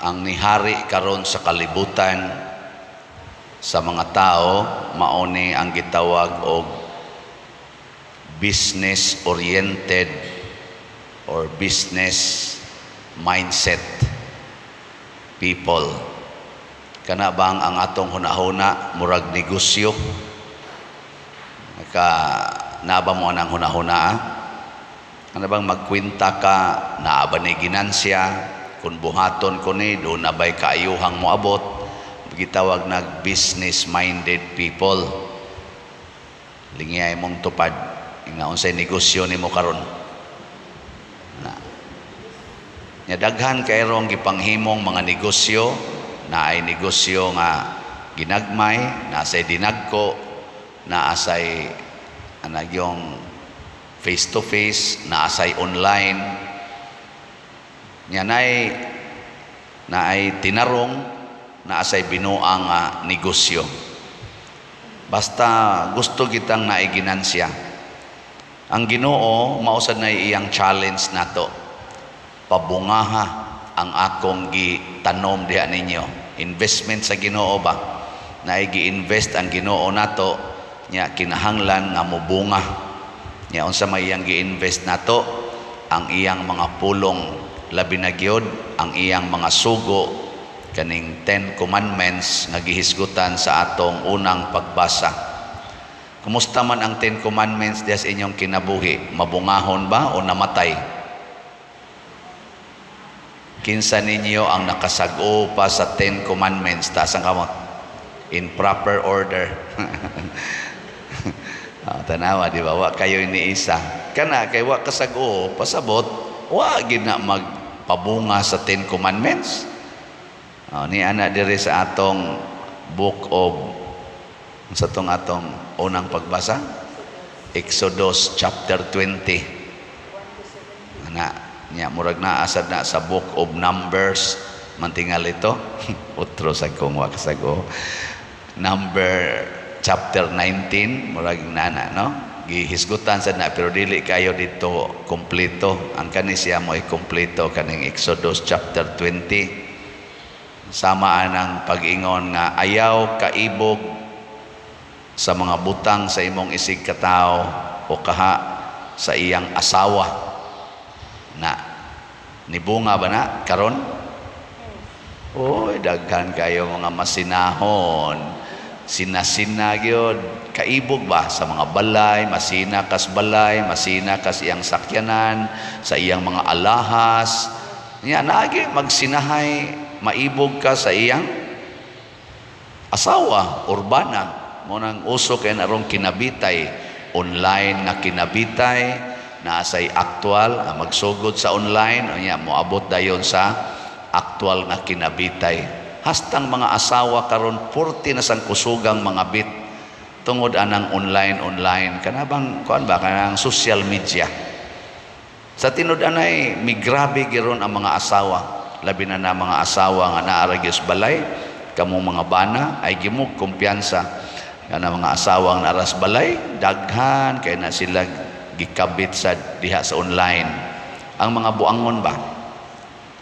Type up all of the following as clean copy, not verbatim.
Ang nihari karon sa kalibutan sa mga tao, mao ni ang gitawag og business oriented or business mindset people. Kana bang ang atong hunahuna murag negosyo? Naka naa ba mo anang hunahuna, ah? Ano bang magkwenta ka, naa ba ni ginansya, kung buhaton ko ni, duna ba'y kaayuhang moabot? Gitawag nag business minded people. Lingiyay mong tupad, nga unsay negosyo nimo karon na. Nya daghan kay rong gipanghimong mga negosyo, naay negosyo nga ginagmay, naa say dinagko, naa say anag yung face to face, naa say online. Nya naay tinarong, naa say binuang nga negosyo. Basta gusto kitang naay ginansya. Ang Ginoo, mao sad na iyang challenge nato. Pabungaha ang akong gitanom diha ninyo. Investment sa Ginoo ba? Naay gi-invest ang Ginoo nato nya kinahanglan nga mobunga. Nya unsa may iyang gi-invest nato? Ang iyang mga pulong, labi na gyud ang iyang mga sugo, kaning Ten Commandments nga gihisgutan sa atong unang pagbasa. Kumusta man ang Ten Commandments diha sa inyong kinabuhi? Mabungahon ba o namatay? Kinsa ninyo ang nakasag-o pa sa Ten Commandments? Taas ang kamot. In proper order. Ah, tanawa, di ba? Wa kayo iniisa. Kana, kay wa kasag-o, pasabot, wa gid na magpabunga sa Ten Commandments. Oh, ni ana diri sa atong book of, sa tong atong unang pagbasa, Exodus chapter 20. Ana nya murag naa sad na sa book of Numbers mantingal ito. Utro sa kung wa kasag-o. Number chapter 19, murag nana, no? Gihisgutan sad na, pero dili kayo dito kompleto. Ang kani siya mo ay kompleto, kaning Exodus chapter 20. Sama anang pag-ingon nga ayaw kaibog sa mga butang sa imong isig katawo o kaha sa iyang asawa. Na nibunga ba na karon? Oy, daghan kayo mga masinahon. Sinasina gyud. Kaibog ba sa mga balay, masina kas balay, masina kas iyang sakyanan, sa iyang mga alahas. Nya naagi magsinahay, maibog ka sa iyang asawa, urbana. Mao nang uso kay narong kinabitay, online nga kinabitay, naa say aktual, ang magsugod sa online, unya moabot dayon sa aktual nga kinabitay. Hastang mga asawa karon purti na sang kusugang mga bit tungod anang online online, kana bang kuan ba, kanang social media. Sa tinud anay, migrabe giron ang mga asawa, labi na na mga asawa nga naa ra gyud sa balay. Kamo mga bana ay gimug kumpiyansa kana mga asawang naras balay, daghan kay na sila gikabit sa diha sa online. Ang mga buangon ba,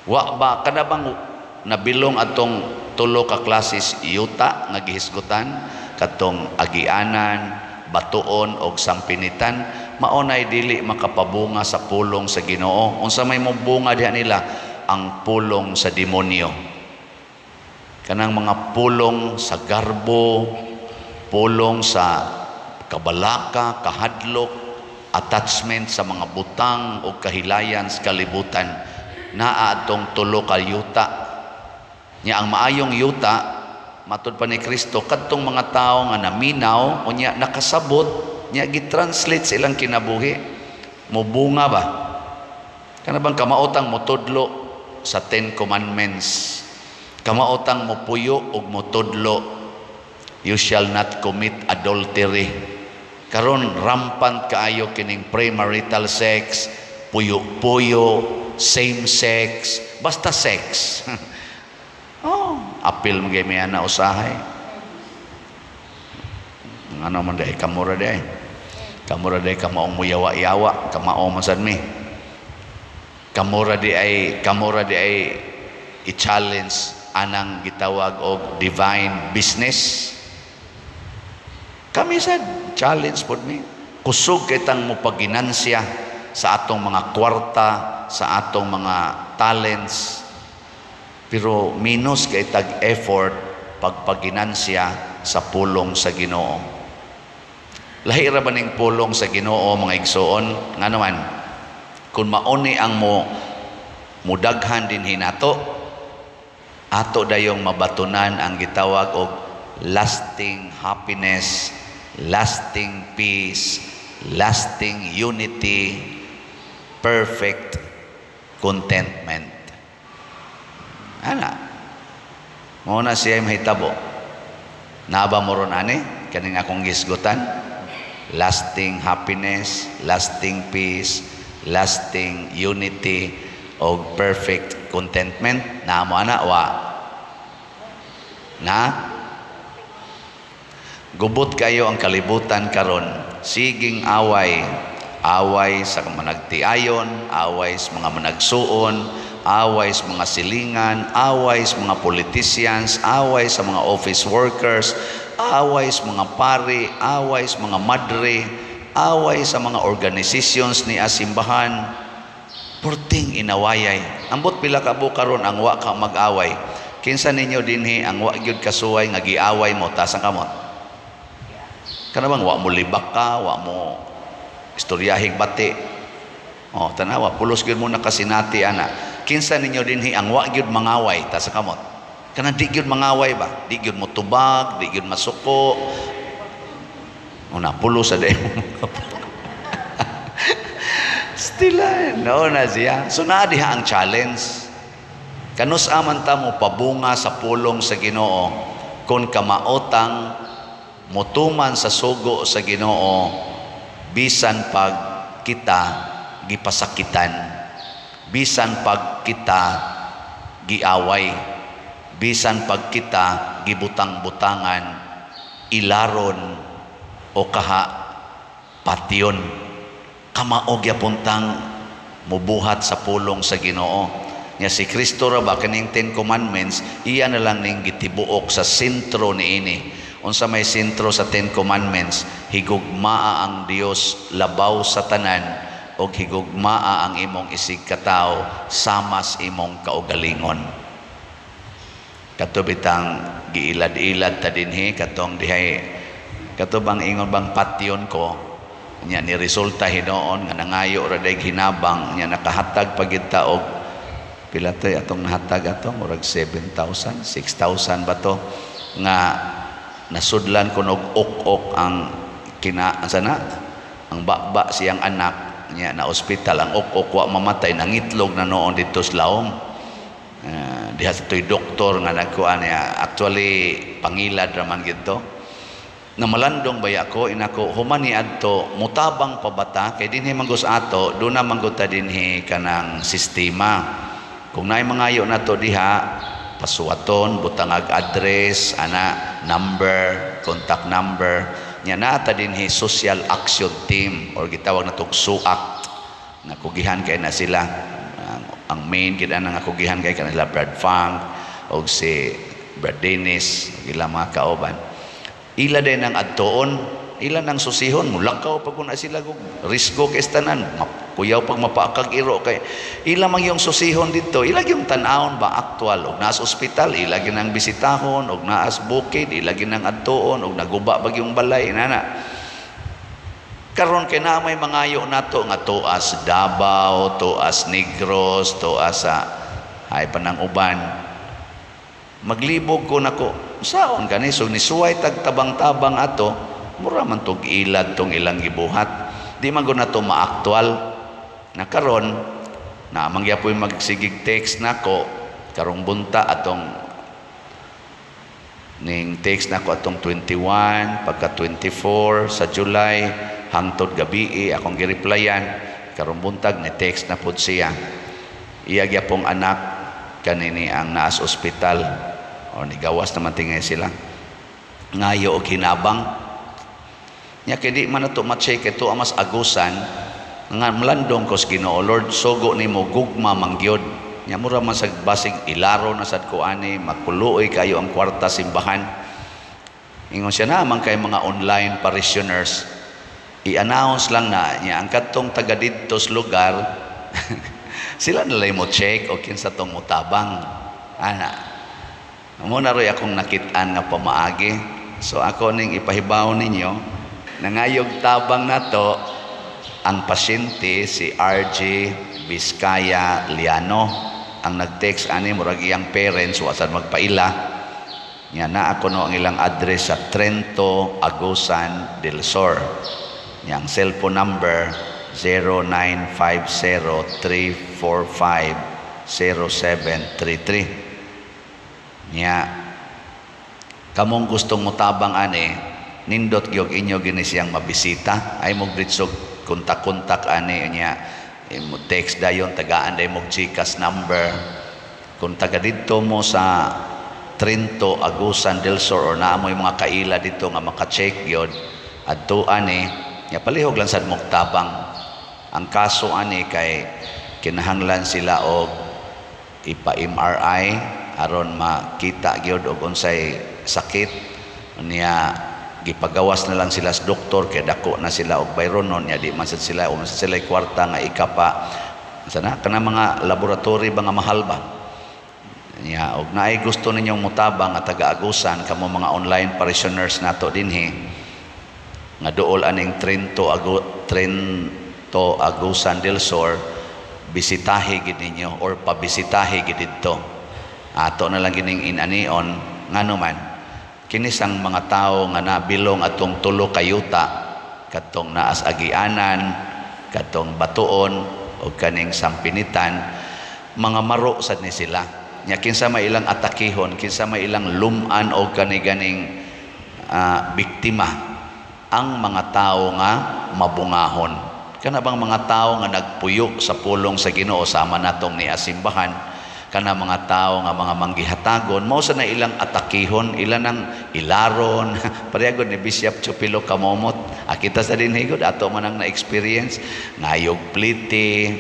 wa ba kada bang nabilong atong tulo ka klases yuta nga gihisgutan, katong agianan, batuon og sampinitan? Mao nay dili makapabunga sa pulong sa Ginoo. Unsa may mobunga diha nila? Ang pulong sa demonyo, kanang mga pulong sa garbo, pulong sa kabalaka, kahadlok, attachment sa mga butang o kahilayan sa kalibutan. Naa atong tulo ka yuta. Nya ang maayong yuta, matud pa ni Kristo, kadtong mga tawo nga naminaw unya nakasabot, nya gitranslate sa ilang kinabuhi, mobunga ba. Kana bang kamaotang motudlo sa Ten Commandments, kamaotang mopuyo og motudlo, "You shall not commit adultery." Karon rampant kaayo kining premarital sex, puyo-puyo, same sex, basta sex. Oh, apil mo gyud na usahay. Ano man dai, kamura dai. Kamura dai kamaong muyawa-yawa, kamao man sad mi. Kamura di ay i-challenge anang gitawag og divine business. Kami sad challenge pod mi. Kusog kitang mo paginansya sa atong mga kwarta, sa atong mga talents, pero minus kay tag effort pagpaginansya sa pulong sa Ginoo. Lahi ra ba ning pulong sa Ginoo, mga igsoon? Nga naman, kung mauni ang mo mudaghan din hinato, ato dayong mabatunan ang gitawag og lasting happiness, lasting peace, lasting unity, perfect contentment. Ana. Mao na siya mahitabo. Naba mo ron ani kaning akong gisgutan? Lasting happiness, lasting peace, lasting unity o perfect contentment. Naa mo ana wa? Na? Gubot kayo ang kalibutan karon. Siging away. Away sa managtiayon, away sa mga managsuon, away sa mga silingan, away sa mga politicians, away sa mga office workers, away sa mga pari, away sa mga madre, away sa mga organizations ni asimbahan. Purting inawayay. Ambot pila ka buok karon ang wa ka mag-away. Kinsa ninyo dinhi ang wa gyud kasuway nga giaway mo? Taas ang kamot. Kana bang wa mo libak ka, wa mo istoryahig bati? Oh, tanawa, pulos gyud mo nakasinati ana. Kinsa ninyo dinhi ang wa gyud mangaway? Taas ang kamot. Kana di gyud mangaway ba? Di gyud mo tubag, di gyud masuko. Una, pulos sa day mo. Still, no na siya. So naa diha ang challenge. Kanus aman ta mo pabunga sa pulong sa Ginoo kung kamaotang mutuman sa sugo sa Ginoo bisan pag kita gipasakitan, bisan pag kita giaway, bisan pag kita gibutang-butangan, ilaron o kaha patyon? Kamao gyapon tang mubuhat sa pulong sa Ginoo. Nya si Kristo ra ba, kaning Ten Commandments, iya na lang ning gitibuok sa sentro niini. Unsa may sentro sa Ten Commandments? Higugmaa ang Dios labaw sa tanan og higugmaa ang imong isig katawo samas imong kaugalingon. Kato bitang giilad-ilad ta dinhi katong dihay, kato bang ingon bang patyon ko nya, ni resulta hinuon nga nangayo ra day hinabang nya, nakahatag pa gid ta og pila to atong nahatag ato, murag 7,000, 6,000 ba to, nga nasudlan ko og ok-ok ang kina sana ang baba siyang anak niya na ospital. Ang ok-ok wa mamatay, nangitlog na noon dito sa laom. Diha sa to'y doktor nga nagkuan niya, actually pangilad raman gito na malandong baya ko inako human ni adto mutabang pa bata kay dinhi manggos ato do na manggod ta dinhi kanang sistema. Kung naay mangayo nato diha, pasuwaton, butangag address ana, number, contact number nya. Naa ta dinhi social action team or gitawag na tog SUAC nga kugihan kay na sila. Ang main gid ana nga kugihan kay kanila Brad Funk og si Brad Dennis ug ilang mga kauban. Ila din ang adtoon, ila nang susihon, mulakaw pag kuna sila og risgo kay tanan, kuyaw pag mapaakag iro kay ila man yung susihon dito, ila yung tan-awon ba aktual og naas ospital, ila ginang bisitahon, og naas bukid, ila ginang adtoon, og naguba bag yung balay nana. Karon kay na may mangayo nato nga tuas Davao, tuas Negros, tuas sa hay pa ng uban. Maglibog ko nako, saon kani? So nisuway tag tabang-tabang ato, mura man tog ilad tong ilang gibuhat. Di man gud nato maaktual. Na karon na mangyapoy magsigig text nako karong bunta, atong ning text nako atong 21 pagka 24 sa July, hangtod gabi akong gireplyan. Karong buntag ni text na pud siya. Iya gyapong anak kanini ang naas ospital o nigawas naman tingay sila, ngayo og hinabang nya kay di man nato ma-check ito ang mas agusan nga malandong kos Ginoo. Lord, sugo nimo gugma mangyod. Nya mura man sa basig ilaro na sad ko ani, makuluoy kayo ang kwarta simbahan. Ingon siya na man kay mga online parishioners, i-announce lang na niya ang kadtong taga didto sa lugar, sila nalay mo check o kinsa tong mutabang ana. Mo na roy akong nakit-an nga pamaagi. So ako ning ipahibaw ninyo, nangayog tabang nato ang pasyente, si RJ Vizcaya Liano. Ang nag-text ani, murag iyang parents, wa sad magpaila nya na ako no ang ilang address sa Trento, Agusan del Sur. Nya ang cellphone number 0950-345-0733. Nya kamong gustong mutabang ani, nindot gyud inyo gini siyang mabisita ay mo britsog kontak-kontak ani. Nya mo text dayon, tagaan day mo GCash number. Kung taga didto mo sa Trento, Agusan del Sur or naa mo'y mga kaila dito nga maka-check gyud adto ani, nya palihog lang sad mong tabang. Ang kaso ani kay kinahanglan sila og ipa-MRI aron makita gyud og unsay sakit niya. Gipagawas na lang sila sa doktor kay dako na sila og bayronon niya, di man sad sila o man sad sila kwarta nga ikapa sana kana mga laboratory ba nga mahal ba niya. Og naay gusto ninyong mutabang nga taga-Agusan, kamo mga online parishioners nato dinhi nga duol aning Trento, Agusan del Sur, bisitahi gid ninyo or pabisitahi gid didto. Ato na lang gining inanion. Ngano man kinis ang mga tawo nga nabilong atong tulo ka yuta, katong naas Agianan, katong Batuon o kaning Sampinitan, mga maro sad ni sila. Nya kinsa may ilang atakihon, kinsa may ilang luman o kani ganing biktima? Ang mga tao nga mabungahon, kana bang mga tao nga nagpuyo sa pulong sa Ginoo sama natong niasimbahan, kana mga tao nga mga manggihatagon, mao sa na ilang atakihon, ilan ang ilaron. Pareha ni Bishop Chupilo Kamomot. Akita sa dinhi gud ato man ang na-experience, ngayog pliti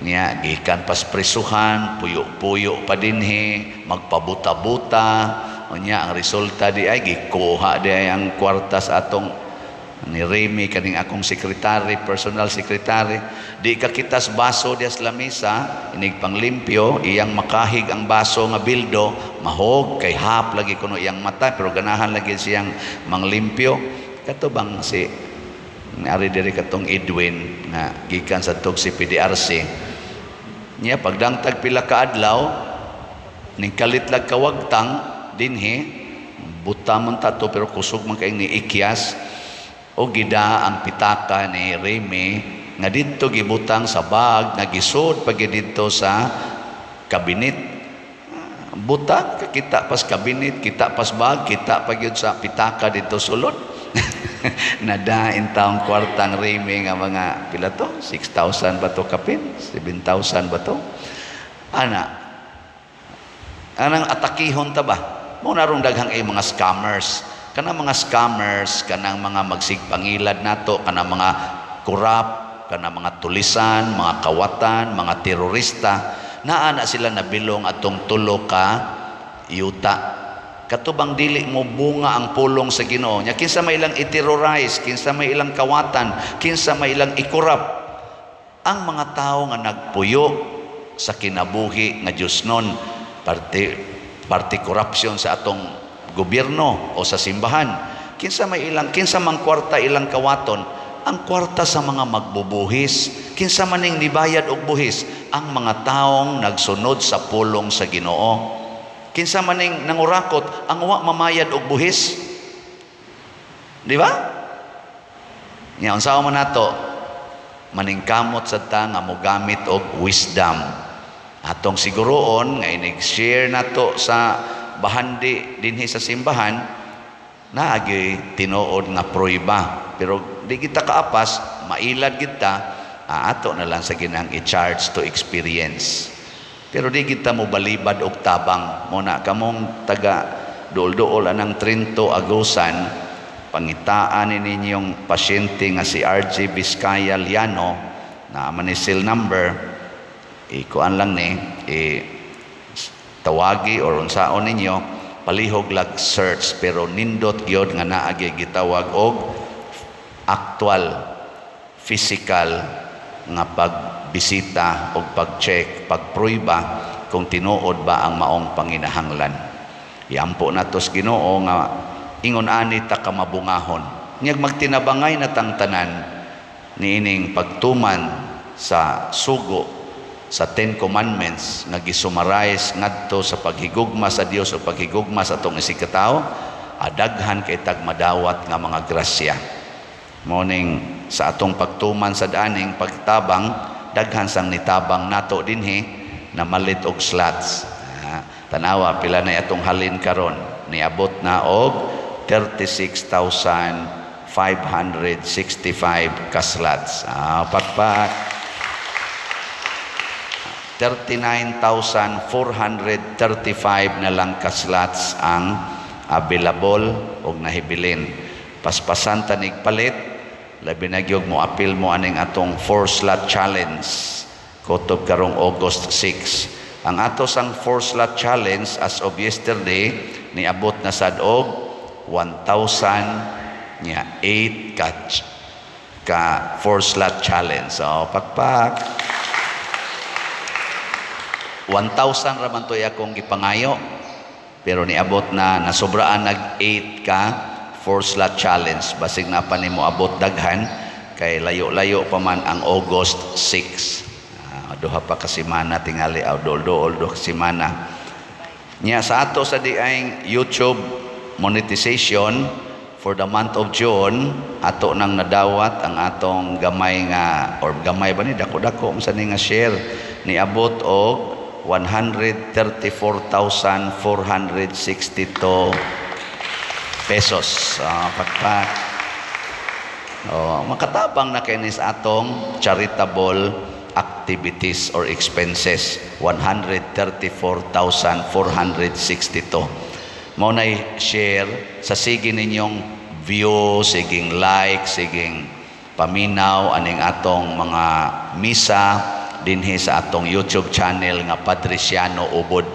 niya gikan pas presuhan, puyo-puyo pa dinhi, magpabuta-buta. Unya ang resulta di ay gikuha di ay ang kwarta sa atong ni Remy, kaning akong sekretary, personal secretary. Di ka kitas baso dias lamisa, inig panglimpyo, iyang makahig ang baso nga bildo, mahog kay hap lagi kuno iyang mata, pero ganahan lagi siyang manglimpyo. Kato bang si ari diri, katong Edwin nga gikan sa tug si PDRC niya, pagdangtag pila ka adlaw ning kalit lag kawagtang dinhi, buta man ta to pero kusog man kay ni ikyas o gida ang pitaka ni Remy nga didto gibutang sa bag nga gisod pag didto sa kabinet. Butang kita pas kabinet, kita pas bag, kita pa gyud sa pitaka didto sulod. Nadain taong kwartang Remy nga mga pila to, 6,000 ba to kapin, 7,000 ba to ana. Anang atakihon ta ba mo narong daghang ay mga scammers, kanang mga scammers, kanang mga magsigpangilad nato, kanang mga corrupt, kanang mga tulisan, mga kawatan, mga terorista, naa na sila nabilong atong tulo ka yuta. Katubang dili mo bunga ang pulong sa Ginoo nya, kinsa may ilang i-terrorize, kinsa may ilang kawatan, kinsa may ilang i-corrupt? Ang mga tao nga nagpuyo sa kinabuhi nga Diyos nun, parte party corruption sa atong gobyerno o sa simbahan. Kinsa may ilang, kinsa mang kwarta ilang kawaton? Ang kwarta sa mga magbubuhis. Kinsa maning nibayad og buhis? Ang mga taong nagsunod sa pulong sa Ginoo. Kinsa maning nangurakot? Ang wa mamayad og buhis, di ba? Nya unsa man nato, maningkamot sad ta nga mogamit og wisdom. Atong siguroon nga inig share nato sa bahandi dinhi sa simbahan, naagi tinuod nga prueba. Pero di kita kaapas, mailad kita, ato na lang sa ginang i-charge to experience. Pero di kita mo balibad og tabang. Mo na kamong taga duol-duol anang Trento, Agusan, pangitaan ni ninyong pasyente nga si RJ Vizcaya Liano na man ni cell number. Ikuan lang ni i tawagi or unsaon ninyo, palihog lag search, pero nindot gyud nga naa gyud gitawag og actual physical nga pagbisita o pag-check, pagprueba kung tinuod ba ang maong panginahanglan. Iampo nato sa Ginoo nga ingon ani ta ka mabungahon. Nyag magtinabangay na tang tanan niining pagtuman sa sugo sa Ten Commandments nga gisummarize ngadto sa paghigugma sa Dios o paghigugma sa atong isigkatawo, adaghan kay tag madawat nga mga grasya. Mao ning sa atong pagtuman sa daaning pagtabang, daghan sang nitabang nato dinhi na malit og slots. Ah, tanawa pila na atong halin karon, niabot na og 36,565 ka slots. Ah, pakpak. 39,435 na lang ka slots ang available og nahibilin. Paspasan ta nig palit, labi na gyud mo apil mo aning atong 4 slot challenge kutob karong August 6. Ang ato sang 4 slot challenge as of yesterday niabot na sad og 1,000 nya 8 ka 4 slot challenge. So pakpak. 1,000 ra man to akong gipangayo, pero niabot na, nasobraan nag 8 ka 4 slot challenge. Basig na pa nimo abot daghan kay layo-layo pa man ang August 6. Ah, duha pa ka semana tingali, aw dol-dol duha ka semana. Nya sa ato sa diay YouTube monetization for the month of June, ato nang nadawat ang atong gamay nga, or gamay ba ni, dako-dako man sa ni nga share, niabot og 134,462 pesos. Pakpak. Oh, makatabang na kini sa atong charitable activities or expenses, 134,462. Mao nay share sa sige ninyong view, siging like, siging paminaw aning atong mga misa dinhi sa atong YouTube channel nga Padriciano Ubod.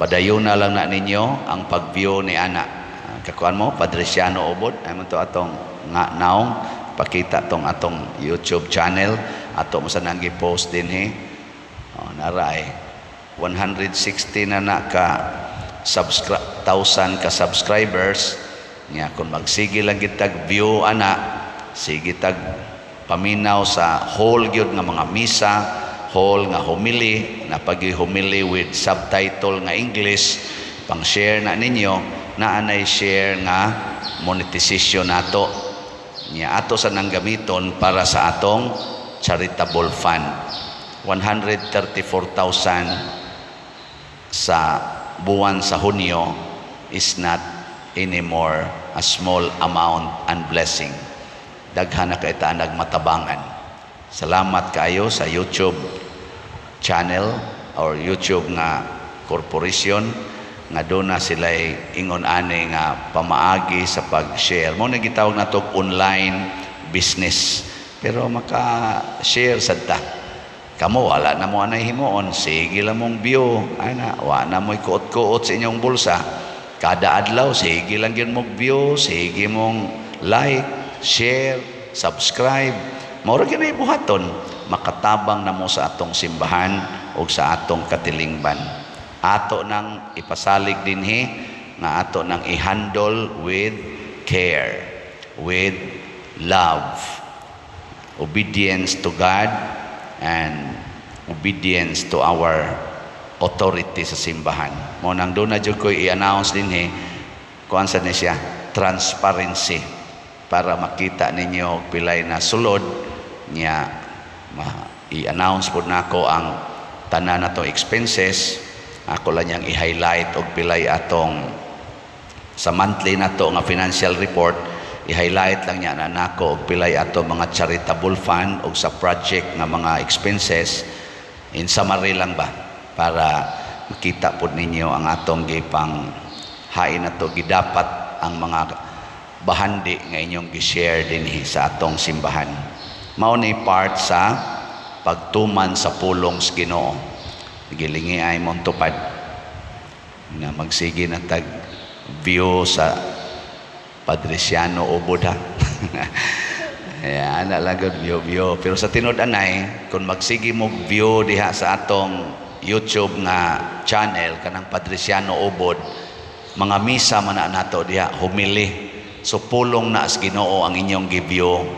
Padayon na lang na ninyo ang pag-view ni ana. Ah, kakuan mo Padriciano Ubod ay mo to atong nga naong pakita tong atong YouTube channel ato mo sa nang gi-post dinhi. Oh, naray 160 na na ka subscribe thousand ka subscribers nga kung magsige lang gitag view ana, sige tag paminaw sa whole gyud nga mga misa, whole nga homily na pag homily with subtitle nga English, pang share na ninyo na anay share nga monetization nato niya ato sa nang gamiton para sa atong charitable fund. 134,000 sa buwan sa Hunyo is not anymore a small amount and blessing. Daghan na kay ta nagmatabangan. Salamat kaayo sa YouTube channel or YouTube nga corporation nga doon na sila ingon ani nga pamaagi sa pag-share. Mao na gitawag nato online business. Pero maka-share sad ta. Kamo wala na mo anay himuon, sige lang mong view, ay na, wa na mo'y kuot-kuot sa inyong bulsa. Kada adlaw sige lang gyud mong view, sige mong like, share, subscribe. Mao ra gyud buhaton, makatabang na mo sa atong simbahan o sa atong katilingban. Ato nang ipasalig dinhi nga ato nang i-handle with care, with love, obedience to God and obedience to our authority sa simbahan. Mao nang doon na jud ko i-announce dinhi kuan sa ni siya, transparency, para makita ninyo pilay na sulod niya. I-announce pod nako ang tanan natong expenses. Ako lang niyang i-highlight og pilay atong sa monthly nato nga financial report, i-highlight lang niya na nako og pilay ato mga charitable fund og sa project nga mga expenses, in summary lang ba, para makita pod ninyo ang atong gipang hain nato, gidapat ang mga bahandi nga inyong gi-share dinhi sa atong simbahan. Mao ni part sa pagtuman sa pulong sa Ginoo. Gilingi ay mong tupad nga magsige na tag view sa Padriciano Ubod ha. Ayan, ana lang gud, view view. Pero sa tinud anay, kung magsige mo view diha sa atong YouTube nga channel kanang Padriciano Ubod, mga misa man na nato diha, homily. So pulong na sa Ginoo ang inyong gi-view,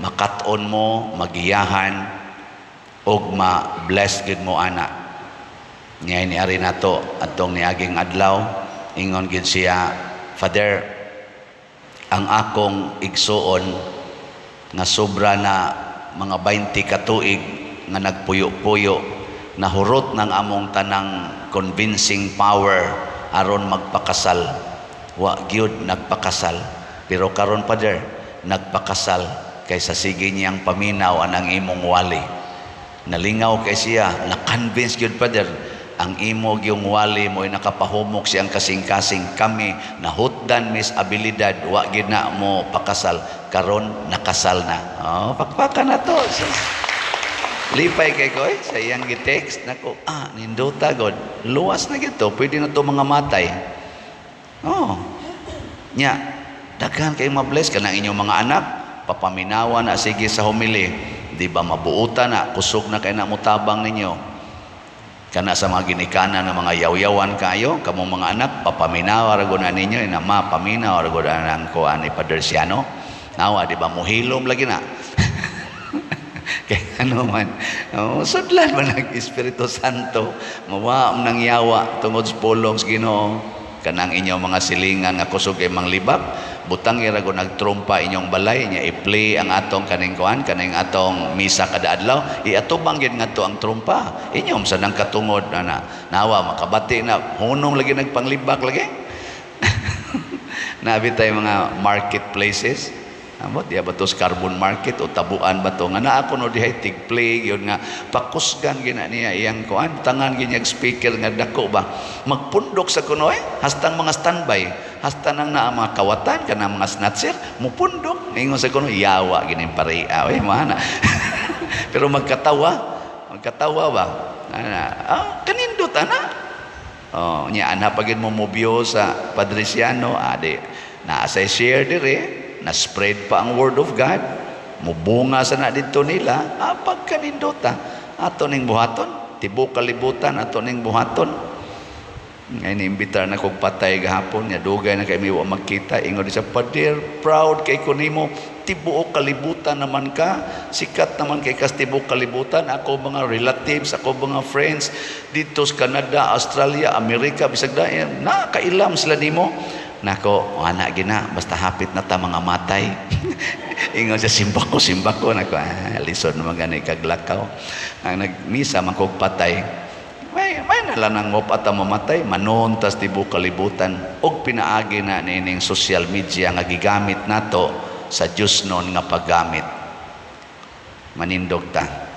makat-on mo, magiyahan ug ma-bless gid mo ana. Nya ni ari nato atong niaging adlaw, ingon gid siya, "Father, ang akong igsuon nga sobra na mga 20 ka tuig nga nagpuyo-puyo, nahurot ng among tanang convincing power aron magpakasal. Wa gyud nagpakasal. Pero karon, Father, nagpakasal kay sa sige niyang paminaw anang imong wali. Nalingaw kay siya, na-convince gyud, Father, ang imo gyung wali mo'y nakapahumok siyang kasing-kasing. Kami nahutdan mis abilidad, wa gyud na mo pakasal. Karon nakasal na." Oh, pakpakan na to. Sus. Lipay kay ko eh, sa iyang gi-text nako, ah, nindota god. Luwas na gito, pwede na to mga matay. Oh. Nya, daghan kay ma-bless kanang inyong mga anak, papaminawa na sige sa homily. Di ba mabuutan na, kusog na kay na mutabang ninyo. Kana sa mga ginikanan ng mga yaw-yawan kayo, kamong mga anak, papaminawa ra gud na ninyo, ina ma, paminawa ra gud na ang kuan ni Padriciano. Nawa, di ba muhilom lagi na. Kay ano man, oh, sudlan man ang Espiritu Santo, mawa nang yawa tungod sa pulong sa Ginoo. Kanang inyong mga silingan nga kusog kay manglibak, butang ira go nagtrumpa inyong balay nya, i-play ang atong kaning kuan, kaning atong misa kada adlaw, iatubang gyud ngadto ang trumpa. Inyong sa nang katungod ana. Nawa makabati na hunong lagi nagpanglibak lagi. Nabi tayo mga marketplaces. Amot, diya ba to sa Carbon Market o tabuan ba to? Nga naa ko no dihay tig-play yun nga pakusgan gina niya iyang kuan, tangan ginyag speaker nga dako ba. Magpundok sa kuno eh, hastang mga standby, hasta nang naa mga kawatan kanang mga snatcher, mupundok. Ingon sa kuno, yawa gini paria, eh mana. Pero magkatawa, magkatawa ba? Ana, ah, kanindot ana. Oh, nya ana pagid mo mobyo sa Padriciano, adi naa sa share dire, na spread pa ang word of God, mubunga sa na didto nila, ah, pagkanindota. Ato ning buhaton, tibok kalibutan ato ning buhaton. Ngayon, imbitar na kog patay gahapon, nya dugay na kay mi wa magkita. Ingon siya, "Pader, proud kay ko nimo, tibuok kalibutan naman ka, sikat naman kay kas tibuok kalibutan, ako mga relatives, ako mga friends, dito sa Canada, Australia, Amerika, bisag dayon, na kailam sila nimo." Nako, ana gina, basta hapit na ta mga matay. Ingon siya, "Simba ko, simba ko." Nako, ah, lisod naman gani kaglakaw. Ang nagmisa man kog patay, may na lang ang at mamatay, manon tas tibuok kalibutan. Og pinaagi na nining social media nga gigamit nato sa Diyos nun nga paggamit. Manindog ta.